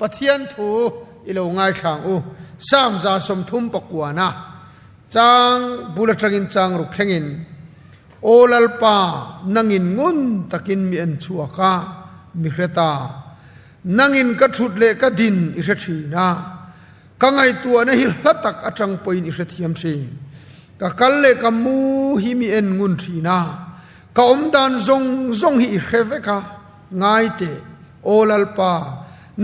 Pathian thu i lo ngaithla ang u. Psalm 39 a chang bul atangin chang ruk thlengin, Aw Lalpa, nangin ngun takin mi en chhuak a, mi hre ta. Nangin ka thut leh ka din i hre thin a, ka ngaihtuahna hi hla tak atang pawhin i hrethiam thin. Ka kal leh ka mu hi mi en ngun thin a, ka awm dan zawng zawng hi i hre vek a, ngai teh, Aw Lalpa,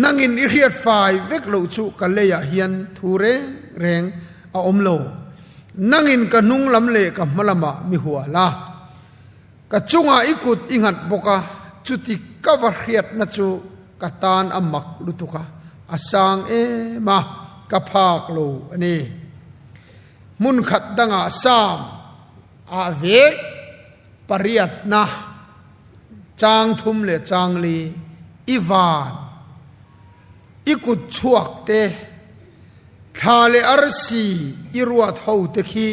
nangin i hriat fai vek loh chu ka leiah hian thu reng reng a awm lo. Nangin ka hnung lam leh ka hma lamah mi hual a, ka chungah i kut i nghat bawk a, chuti ka va hriatna chu ka tan a mak lutuk a, a sang em a, ka phak lo a ni. Hmun khat dangah Sam ah vek pariatna chang thum leh chang li i van i kut chhuak te, thla leh arsi i ruat ho te khi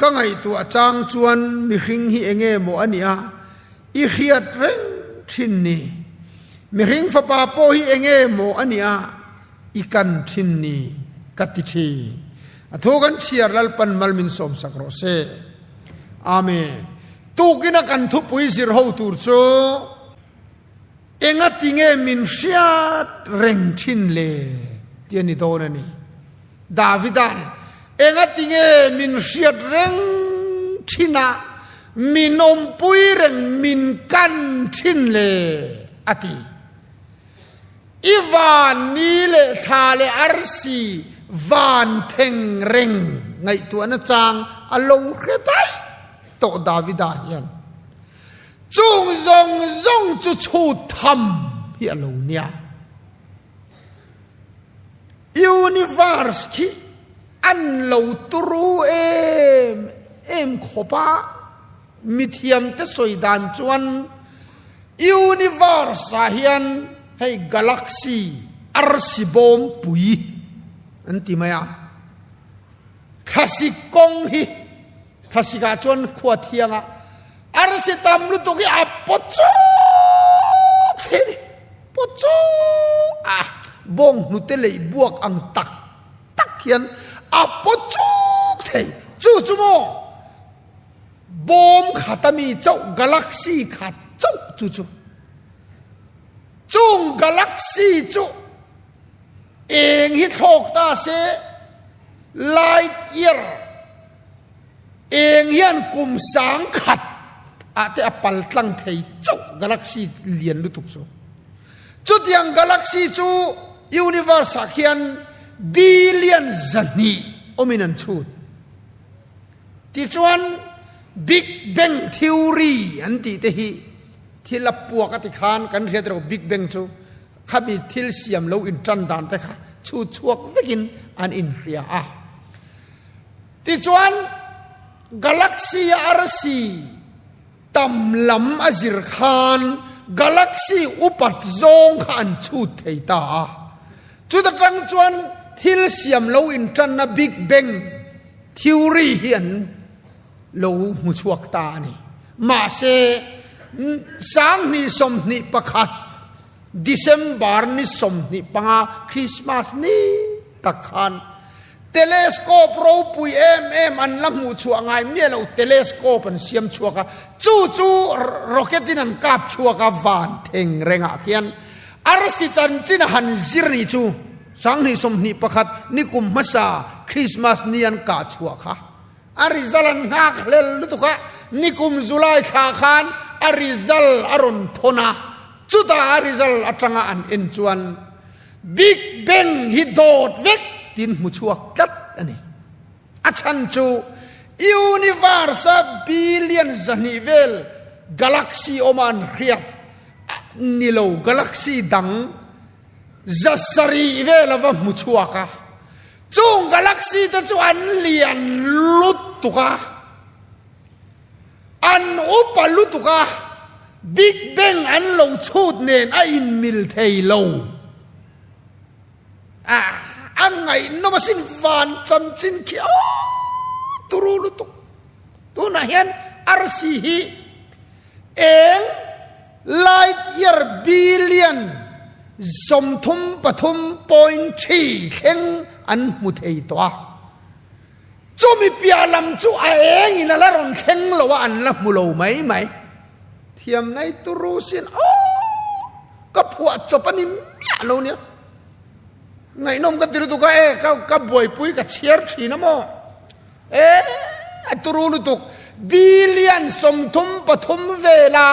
ka ngaihtuah chang chuan mihring hi enge maw a nia i hriat reng thin ni. Mihring fapa pawh hi enge maw a nia i kan thin ni ka ti thin. A thu kan chhiar Lalpan mal min sawmsak rawh se. Amen. Tukina kan thupui zir ho tur chu Enga tinge min hriat reng thin le? tih a ni dawn a ni. Davida'n, Enga tinge min hriat reng thin a, min awmpui reng min kan thin le? a ti. I van ni leh thla leh arsi van theng reng ngaihtuahna chang a lo hre daih tawh Davida hian. Chung zawng zawng chu chhut tham hi a lo nia. Universe khi an lo turu em em khawp a, mithiamte sawi dan chuan universe ah hian hei galaxy arsi bawm pui an ti mai a, thlasik kawng hi thlasik ah chuan khua thiang a arsi tam lutuk hi a pawt chuk thei a ni, pawt chuk a bawng hnute lei buak ang tak tak hian a pawt chuk thei chu chu maw bawm khat a mi chauh galaxy khat chauh chu chu chung galaxy chu eng hi thlawk ta se light year Eng hian kum sang khat ah te a pal tlang thei chauh galaxy lian lutuk chu. Chutiang galaxy chu universe ah khian billion 200 awmin an chhut. Tichuan Big Bang Theory an tih te hi thil a puak a ti khan kan hriat ro Big Bang chu khami thil siam lo intan dan te kha chhut chhuak vekin an inhria a. Tichuan, galaxy a arsi tam lam a zir khan galaxy upat zawng kha an chhut thei ta a. Chuta tang chuan thil siam lo intanna Big Bang theory hi an lo hmu chhuak ta a ni. Mahse, 2021 December ni 25 Christmas ni tak khan Telescope ropui em em an la hmuh chhuah ngai miah lo telescope an siam chhuak a, chu chu rocket in an kap chhuak a van theng rengah khian arsi chanchin a han zir ni chu 2021 nikum hmasa Christmas ni an kah chhuah kha a result an nghak hlel lutuk a, nikum July thla khan a result a rawn thawn a, chutah a result atanga an en chuan Big Bang hi dawt vek tiin hmu chhuak tlat a ni. A chhan chu universe-a billion 200 vel galaxy awma an hriat ni lo galaxy dang 700 vel a va hmu chhuak a. Chung galaxy te chu an lian lutuk a. An upa lutuk a, Big Bang an lo chhut nen a inmil thei lo. A a ngaihnawm asin van chanchin khi aw turu lutuk. Tunah hian arsi hi eng light year billion. 33.3 thleng an hmu thei tawh a. Chumi piah lam chu a eng in a la rawn thleng lo a, an la hmu lo mai mai. Thiam nai turu sin aww ka phuah chawp a ni miah lo nia. Ngaihnawm ka ti lutuk a e ka ka buaipui ka chhiar thin a maw. E a turu lutuk billion 33 vela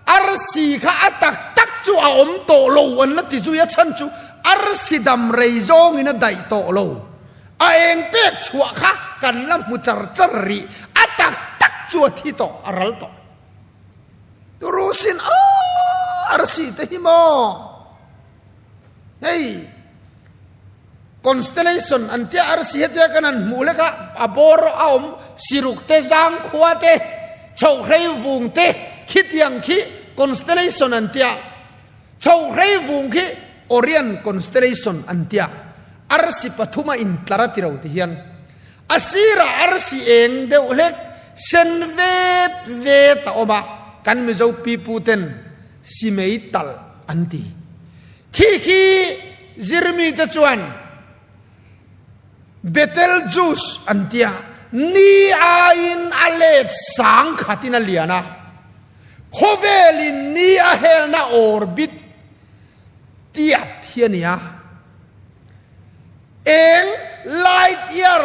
arsi kha a tak tak chu a awm tawh lo an la ti zui a chhan chu arsi dam rei zawngin a daih tawh lo. A eng pek chhuah kha kan la hmu char char rih a tak tak chu a thi tawh a ral tawh. Turu sin aw arsi te hi maw. Hei constellation an tia arsi hetia kan han hmuh lek a a bawr a awm siruk te zangkhua te chhohrei vung te khitiang khi constellation an tia chhohrei vung khi Orion constellation an tia arsi pathuma intlar a tiro ti hian a sirah arsi eng deuh hlek sen vet vet a awm a kan Mizo pipu ten simei tal an ti. Khi khi zirmite chuan Betelgeuse an ti a, ni aiin a let sang khatin a lian a, khawvelin ni a helna orbit tiat hi a ni a, eng light year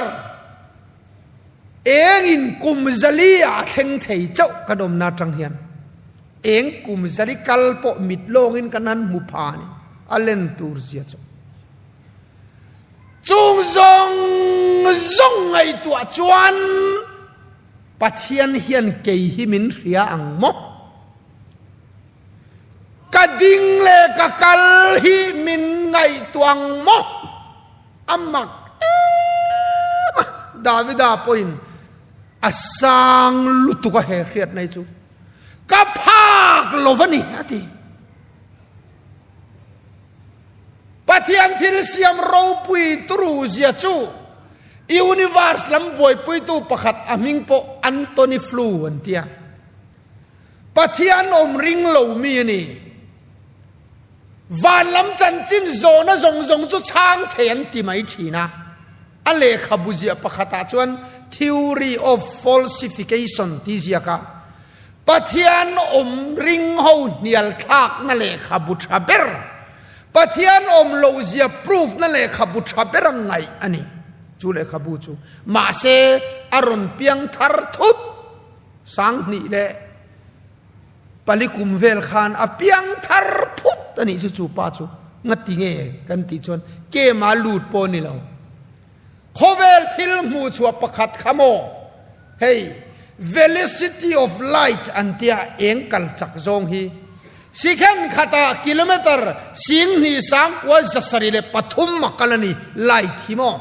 Engin kum zali ah a thleng thei chauh kan awmna atang hian eng kum zali kal pawh mit lawngin kan han hmu pha a ni, a len tur zia chu. Chung zawng zawng ngaihtuah chuan Pathian hian kei hi min hria ang maw? Ka ding leh ka kal hi min ngaihtuah ang maw? A mak em a, Davida pawhin a sang lutuk a he hriat mai chu ka phak lo va ni a ti. Pathian thil siam ropui turu zia chu universe lam buaipuitu pakhat a hming pawh Antony Flew an ti a. Pathian awm ring lo mi a ni. Van lam chanchin zawhna zawng zawng chu chhang thei an ti mai thin a. A lehkhabu ziah pakhatah chuan Theory of Falsification tih ziak a, Pathian awm ring ho hnial thlakna lehkhabu tha ber, Pathian awm loh zia proof na lehkhabu tha ber a ngaih a ni. Chu lehkhabu chu mahse a rawn piang thar thut 2000 leh Pali kum vel khan a piang thar phut a nih chu chu pa chu ngati nge kan tih chuan kem a lut pawh a ni lo. Khawvel thil hmuh chhuah pakhat kha maw hei velocity of light an tia eng kal chak zawng hi sikhen khatah kilometer 29,703 a kal a ni light hi maw.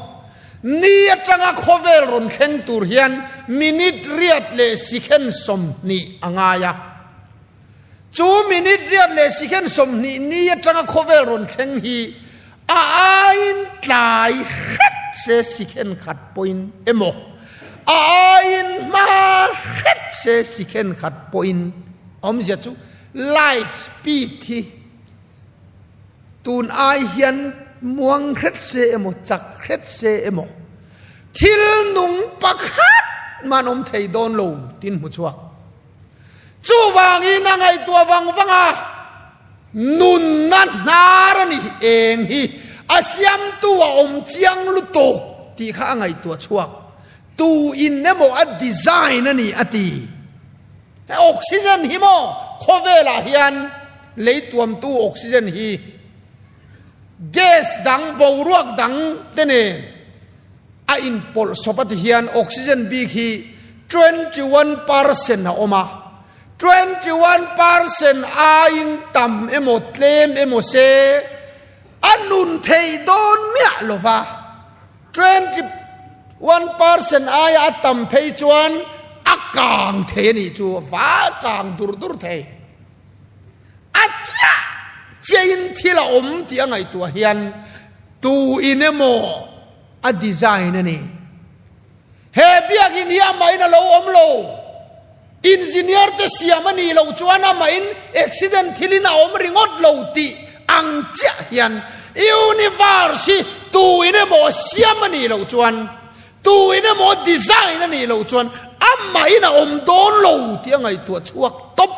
Ni atanga khawvel rawn thleng tur hian minute riat leh sikhen 20 a ngai a. Chu minute riat leh sikhen 20 ni atanga khawvel rawn thleng hi a aiin tlai hret se sikhen khat pawhin emaw, a aiin hma hret se sikhen khat pawhin awmzia chu light speed hi Tun ai hian muang hret se emaw, chak hret se emaw, thil nung pakhat man awm thei dawn lo tin hmu chhuak. Chuvangin a ngaihtuah vang vang a, nunna hnar a ni eng hi a siamtu a awm chiang lutuk tih kha a ngaihtuah chhuak. Tu in emaw a design a ni a ti. He oxygen hi maw khawvelah hian lei tuamtu oxygen hi gas dang boruak dang te nen a inpawlh sawp a ti hian oxygen bik hi 21% a awm a, 21% aiin tam emaw tlem emaw se a nun thei dawn miah lova. 21% aia a tam phei chuan a kang thei a nih chu, a va kang dur dur thei. A chiah chiahin thil a awm tih a ngaihtuah hian tu in emaw a design a ni. He biakinn hi amahin a lo awm lo. Engineer te siam a nih loh chuan amahin accident thilin a awm ringawt lo tih. Ang chiah hian universe hi tu in emaw siam a nih loh chuan, tu in emaw design a nih loh chuan amahin a awm dawn lo tih a ngaihtuah chhuak tawp.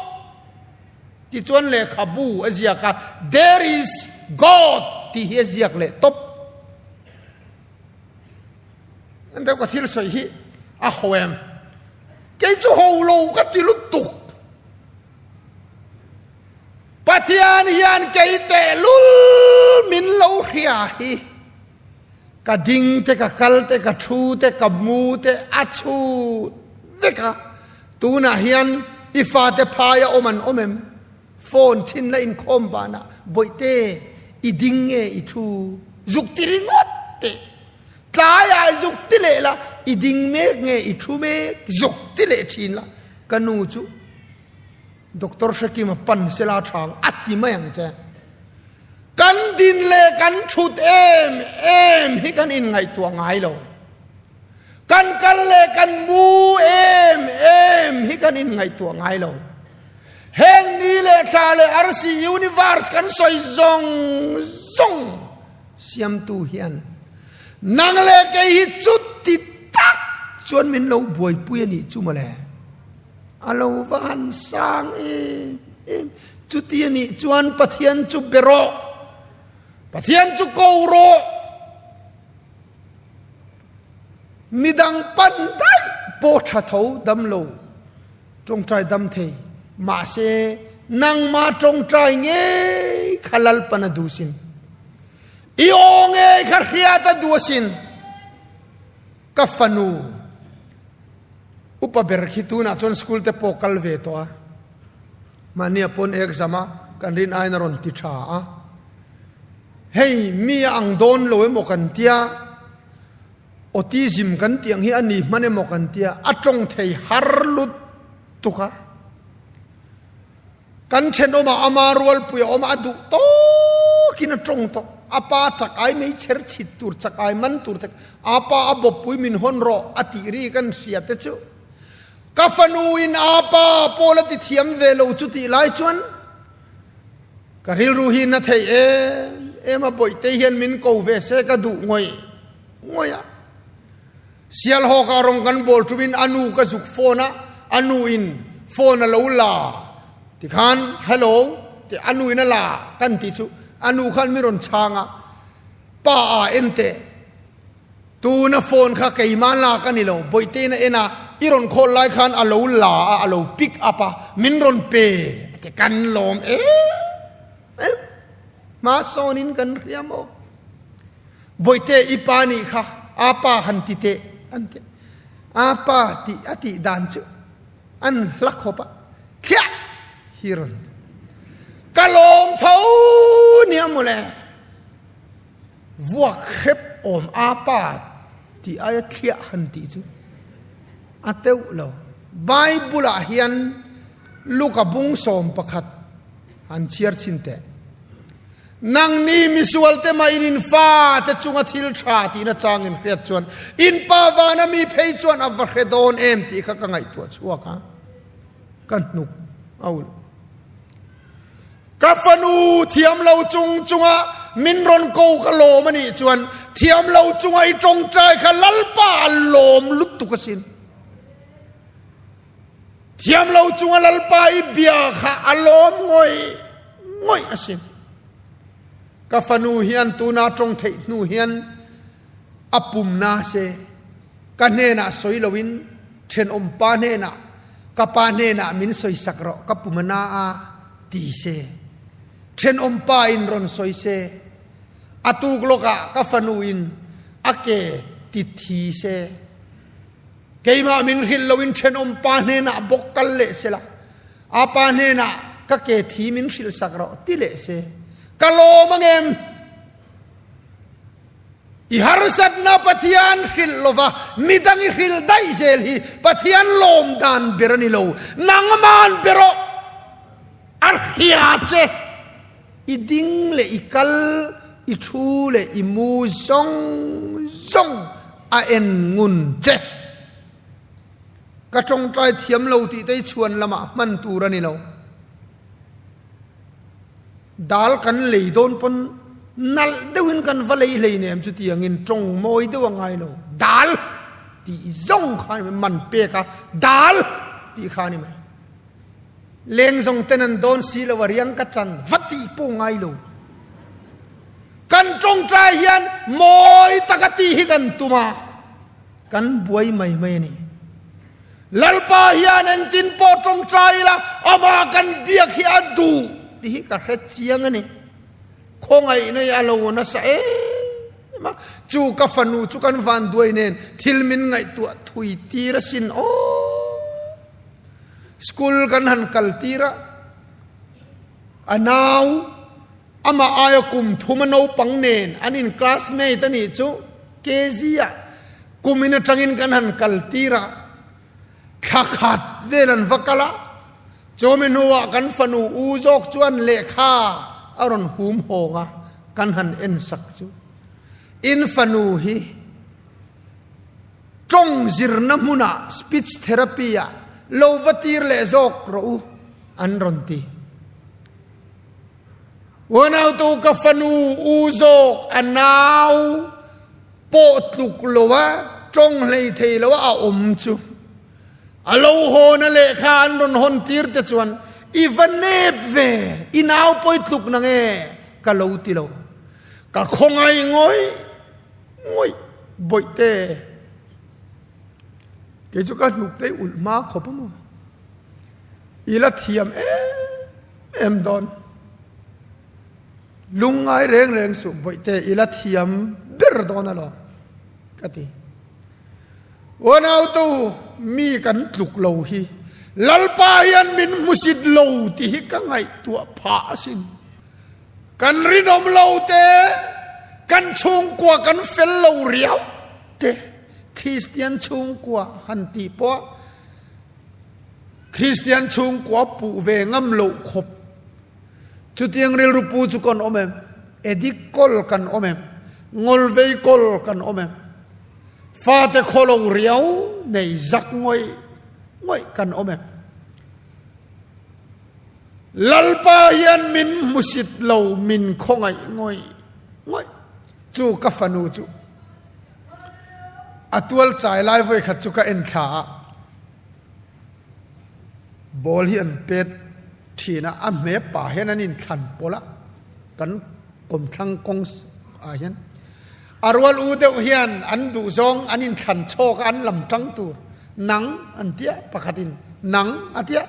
Tichuan lehkhabu a ziak a, There is God tih hi a ziak leh tawp. An deuh ka thil sawi hi a ho em? Kei chu ho lo ka ti lutuk. Pathian hian kei tehlul min lo hria hi ka ding te ka kal te ka thu te ka mu te a chhut vek a, tunah hian i fate phaia awm an awm em? Phone thin la inkhawm banah bawihte i ding nge i thu zuk ti ringawt teh tlaiah zuk ti leh la i ding mek nge i thu mek zuk ti leh thin la ka nu chu Doctor Hrekima pan sela thang a ti mai ang che. Kan din leh kan thut em em hi kan inngaihtuah ngai lo. Kan kal leh kan mu em em hi kan inngaihtuah ngai lo. Heng ni leh thla leh arsi universe kan sawi zawng zawng siamtu hian nang leh kei hi chuti tak chuan min lo buaipui a nih chu mawle. A lo va han sang em em. Chuti a nih chuan Pathian chu be rawh. Pathian chu ko rawh. Midang pan daih pawh tha tho dam lo tawngtai dam thei. Mahse nangmah tawngtai ngei kha Lalpan a duh sin. I aw ngei kha hriat a duh asin. Ka fanu upa ber khi tunah chuan school te pawh kal ve tawh a, mahnia pawn exam a kan rin aiin a rawn ti tha a, hei mi a ang dawn lo emaw kan tia, autism kan tih ang hi a ni hman emaw kan tia, a tawng thei har lut tuk a, Kan thenawmah ama rualpui a awm a, a duh tawkin a tawng tawh. A pa chak ai mei chher chhit tur, chak ai man tur te, a pa a bawppui min hawn rawh a tih ri kan hria te chu. Ka fanu in a pa pawl a ti thiam ve lo chu tih lai chuan ka rilru hi na thei em em a, Bawihte hian min ko ve se ka duh ngawih ngawih a. Sialhawkah rawng kan bawl ṭumin a nu ka zuk phone a, a nu in phone a lo la tikhan hello tih a nu in a la kan tih chu a nu khan mi rawn chhang a, pa a en teh tuna phone kha keimah lak a ni lo, Bawihte in a en a, i rawn khawl lai khan a lo la a, a lo pick up a, min rawn pe a ti, kan lawm em em, hma sawnin kan hria maw? Bawihte i pa nih kha a pa han ti teh an ti. A pa tih a tih dan chu an hla khawp a, thliah hi rawn ti. Ka lawm tho nia mawle. Vuak hrep awm a pa tih aia thliah han tih chu a teuh lo. Bible ah hian Luka bung 11 han chhiar chhin teh. Nangni misualte mah in in fate chunga thil tha tihna chang in hriat chuan in pa vana mi phei chuan a va hre dawn em tih kha ka ngaihtuah chhuak a, ka hnuk a ulh. Ka fanu thiam lo chung chunga min rawn ko ka lawm a nih chuan thiam lo chunga i tawngtai kha Lalpa a lawm lutuk asin. Thiam lo chunga Lalpa i bia kha a lawm ngawih ngawih asin. Ka fanu hian tuna tawng theih hnu hian a pum na se ka hnenah sawi loin thenawm pa hnenah ka pa hnenah min sawi sak rawh ka pum a na a ti se. Thenawm pa in rawn sawi se. A tuk lawkah ka fanu in a ke ti thi se. Keimah min hrilh loin ṭhenawm pa hnenah bawk kal leh sela, a pa hnenah ka ke thi min hrilh sak rawh ti leh se, ka lawm ang em? I harsatna Pathian hrilh lova midang i hrilh daih zel hi Pathian lawm dan ber a ni lo. Nangman ber rawh, a hria che. I ding leh i kal, i thu leh i mu zawng zawng a en ngun che. Ka tawngtai thiam lo tih te hi chhuan lamah hman tur a ni lo. Dal kan lei dawn pawn nalh deuhin kan va lei hleinem chutiangin tawng mawi deuh a ngai lo. Dal tih zawng kha a ni mai, man pek a dal tih kha a ni mai. Leng zawng ten an dawn si lo a riang ka chan va tih pawh ngai lo. Kan tawngtai hian mawi taka tih hi kan tum a, kan buai mai mai a ni. Lalpa hian engtin pawh tawngtai ila amah kan biak hi a duh tih hi ka hre chiang a ni. Khawngaihna hi a lo nasa em a, chu ka fanu chu kan van duai nen thil min ngaihtuah thui tir asin aw. School kan han kal tir a, a nau amah aia kum thum a naupang nen an in classmate a nih chu KG ah Kumin atangin kan han kal tir a, thla khat vel an va kal a, chawmi hnuah kan fanu u zawk chuan lehkha a rawn hum hawng a, kan han en sak chu. In fanu hi tawng zirna hmunah speech therapy ah lo va tir leh zawk rawh u an rawn ti. Unautu ka fanu u zawk a nau pawh tluk lo a, tawng hlei thei lo a a awm chu. A lo hawn a lehkha an rawn hawn tir te chuan i va nep ve, i nau pawi tluk na nge ka lo ti lo. Ka khawngaih ngawih ngawih bawihte. Kei chu ka hnuk te ulh hma khawp a maw. I la thiam em em dawn. Lungngai reng reng suh bawihte i la thiam ber dawn alawm ka ti. Unautu mi kan tluk lo hi Lalpa hian min hmusit lo tih hi ka ngaihtuah phah asin. Kan rinawm lo te, kan chhungkua kan fel lo riau te, Kristian chhungkua han tih pawh Kristian chhungkua puh ve ngam loh khawp. Chutiang rilru pu chu kan awm em? Edik kawl kan awm em? Ngawlvei kawl kan awm em? Fate khaw lo riau nei zak ngawih ngawih kan awm em? Lalpa hian min hmusit lo, min khawngaih ngawih ngawih. Chu ka fanu chu a tual chai lai vawi khat chu ka en thla a. Ball hi an pet thin a, a hme pah hian an inthlan pawlh a, kan kawmthlang kawng ah hian a rual u deuh hian an duh zawng an inthlan chhawk a, an lam tang tur nang an tia pakhatin nang a tia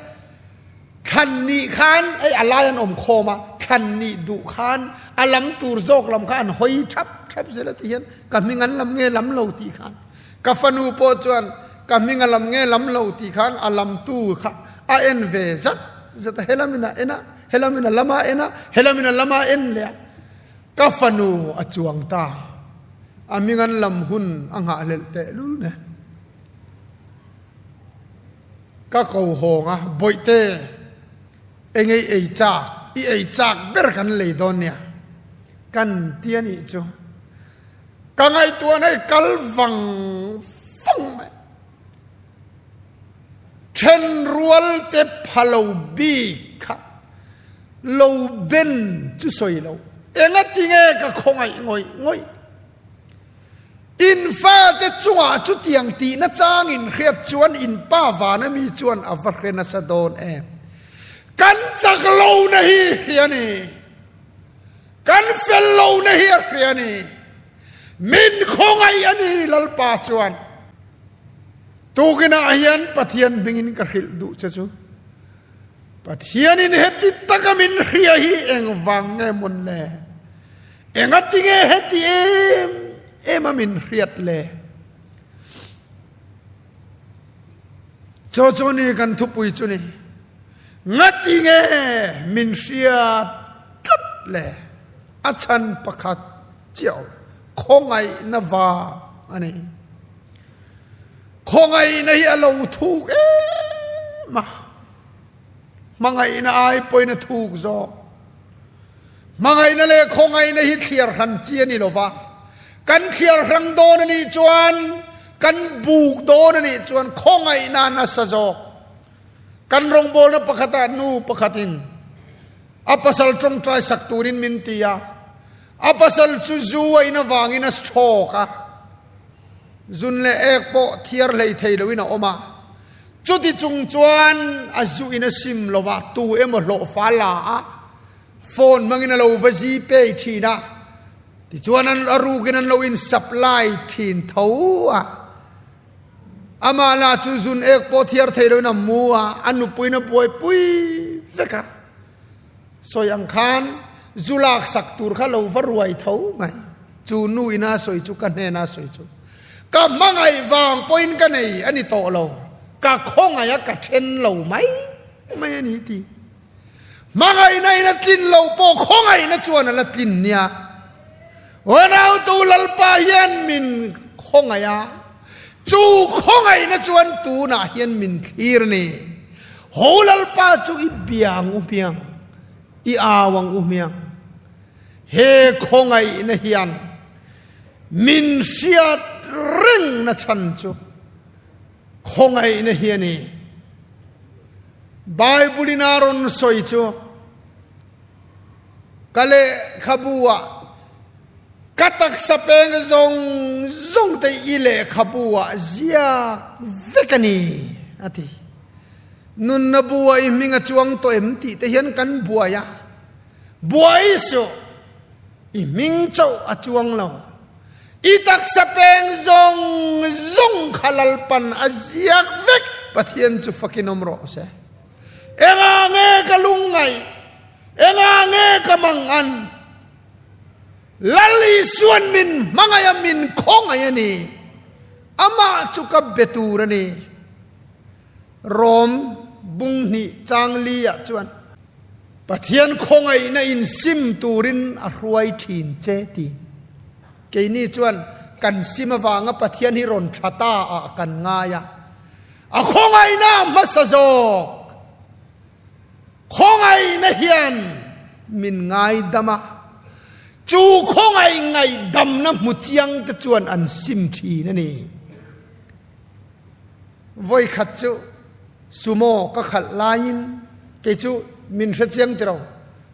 thlan nih khan hei a lai an awm khawm a, thlan nih duh khan a lam tur zawk lam kha an hawi thap thap zel a ti hian ka hming an lam nge lam lo tih khan. Ka fanu pawh chuan ka hming a lam nge lam lo tih khan a lamtu kha a en ve zat zat a, helamin a en a, helamin a lam a en a, helamin a lam a en leh a, ka fanu a chuang ta, a hming an lam hun a nghahhlelh tehlul nen. Ka ko hawng a, Bawihte, engei ei chak, i ei chak ber kan lei dawn nia, kan ti a nih chu. Ka ngaihtuahna i kal vang vang mai. Thenrual te pha lo bik kha lo ben chu sawi lo. Engati nge ka khawngaih ngawih ngawih. In fate chungah chutiang tihna chang in hriat chuan in pa vana mi chuan a va hre nasa dawn em. Kan chak lo na hi hria ni. Kan fel lo na hi a hria a ni. Min khawngaih a ni Lalpa chuan. Tukinah hian Pathian hmingin ka hrilh duh che chu. Pathianin heti taka min hria hi engvang nge mawn le? Engati nge heti em em a min hriat le? Cho chu ni kan thupui chu ni. Ngati nge min hriat tlat le a chhan pakhat chiah awm. Khawngaihna vang a ni. Khawngaihna hi a lo thuk em a. Hmangaihna ai pawhin a thuk zawk. Hmangaihna leh khawngaihna hi thliar hran chi a ni lo va. Kan thliar hrang dawn a nih chuan, kan buk dawn a nih chuan khawngaihna a nasa zawk. Kan rawngbawlna pakhatah nu pakhatin. A pasal tawngtai sak turin min ti a, a pasal chu zu a in avangin a stroke a, zun leh ek pawh thiar hlei thei loin a awm a. Chuti chung chuan a zu in a sim lo va, tu emaw hlawhfa la a, phone hmangin a lo va zi pei thin a, tichuan an a rukin an lo in supply thin tho a. Amah lah chu zun ek pawh thiar thei loin a mu a, a nupuiin a buaipui vek a. Sawi ang khan zu lak sak tur kha lo va ruai tho mai. Chu nu ina sawi chu ka hnena sawi chu ka hmangaih vang pawhin ka nei a ni tawh lo, ka khawngaih a ka then lo mai mai a ni ti. Hmangaihna in a tlin lo pawh khawngaihna chuan a la tlin nia. Unautu Lalpa hian min khawngaih a, chu khawngaihna chuan tunah hian min thlir a ni. Ho Lalpa chu i bia ang u hmiang, i au ang u hmiang. He khawngaihna hian min hriat rengna chhan chu khawngaihna hi a ni. Bible in a rawn sawi chu ka lehkhabu ah ka taksa peng zawng zawng te i lehkhabu ah ziak vek a ni a ti. Nunna bu ah i hming a chuang tawh em tih te hian kan buai a, buai suh i hming chauh a chuang lo. I taksa peng zawng zawng kha Lalpan a ziak vek, Pathian chu fakin awm rawh se. Enga nge ka lungngaih? Enga nge ka mangan? Lal Isuan min hmangaih a, min khawngaih a ni. Amah chu ka be tur a ni. Rom bung hnih chang li ah chuan Pathian khawngaihna in sim turin a hruai thin che ti. Keini chuan kan sim avanga Pathian hi rawn tha ta ah kan ngai a. A khawngaihna a hmasa zawk. Khawngaihna hian min ngaidam a, chu khawngaih ngaihdamna hmu chiang te chuan an sim thin a ni. Vawikhat chu Sumo ka khalh laiin kei chu min hre chiang tiro,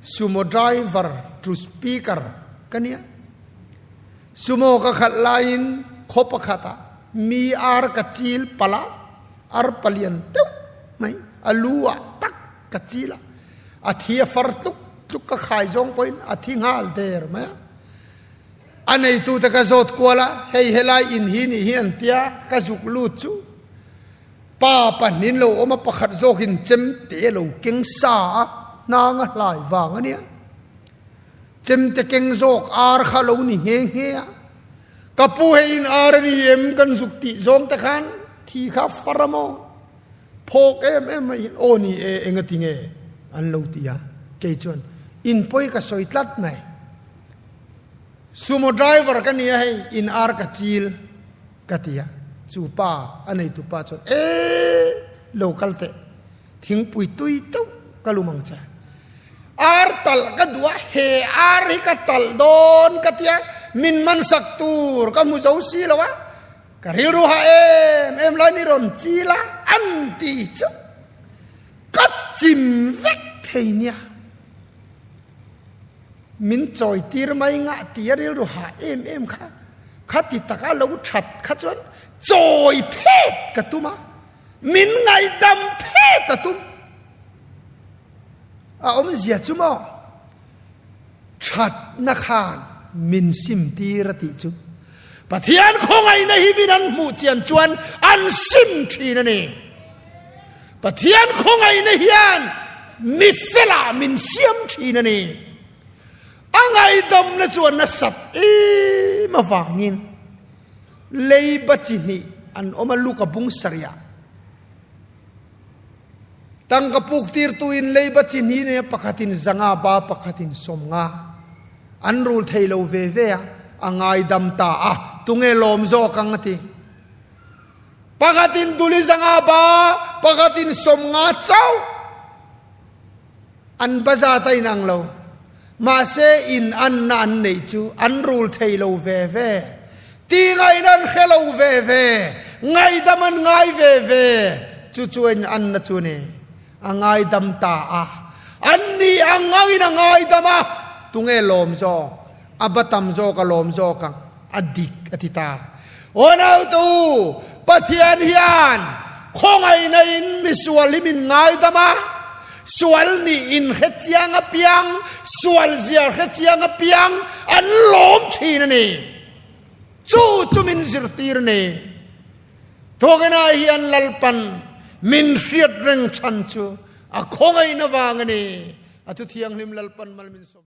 Sumo driver to speaker ka nia. Sumo ka khalh laiin khaw pakhatah mi ar ka chil palh a, ar palian deuh mai a lu ah tak ka chil a, a thi a far tluk tluk ka khai zawng pawhin a thi nghal der mai a. A neitute ka zawt kual a, hei helai in hi nih hi an tia, ka zuk lut chu pa pahnin lo awm a, pakhat zawkin chem te a lo keng sa a, hnang a hlai vang a nia. Chem te keng zawk ar kha lo ni nghe nghe a, ka pu hei in ar a ni em kan zuk tih zawng te khan thi kha far a maw? Phawk em em mai hian aw ni e enga ti nge an lo ti a, kei chuan in pawi ka sawi tlat mai. Sumo driver ka nia hei in ar ka chil ka ti a, chu pa a neitu pa chuan e lo kal teh thingpui tui teuh ka lum ang che. Ar talh ka duh a, he ar hi ka talh dawn ka tia min man sak tur ka hmu zo si lo a, ka rilru ha em em lai ni rawn chil a an ti chu ka chim vek thei nia. Min chawi tir mai ngah ti a rilru hah em em kha, kha ti taka lo that kha chuan chawi phet ka tum a, min ngaihdam phet a tum. A awmzia chu maw thatna khan min sim tir a tih chu. Pathian khawngaihna hi min an hmuh chian chuan an sim thin a ni. Pathian khawngaihna hian mi felah min siam thin a ni. A ngaihdamna chuan nasat em avangin leiba chi hnih an awm a, Luka bung sarih ah tangka puk tirtuin leiba chi hnih nei a, pakhatin zanga ba pakhatin sawmnga an rul thei lo ve ve a, a ngaidam ta a, tunge lawm zawk ang a ti. Pakhatin duli zanga ba, pakhatin 50 chauh. An baza ta inang lo. Mahse in anna an neih chu an rul thei lo ve ve. Ti ngaihna an hre lo ve ve. Ngaihdam an ngai ve ve. Chu chu in anna chu ni. A ngaidam ta a. An Kan nih ang angin a ngaidam a, tunge lawm zawk? A ba tam zawk a lawm zawk ang, a dik a ti ta. Aw naute u, Pathian hian khawngaihna in misual hi min ngaidam a, sual nih in hrechiang apiang, sual zia hrechiang apiang an lawm thin a ni. Chu chu min zirtir a ni. Thawkina hian Lalpan min hriat reng chhan chu a khawngaihna vang a ni. A thu thianghlim Lalpan mal min sawm.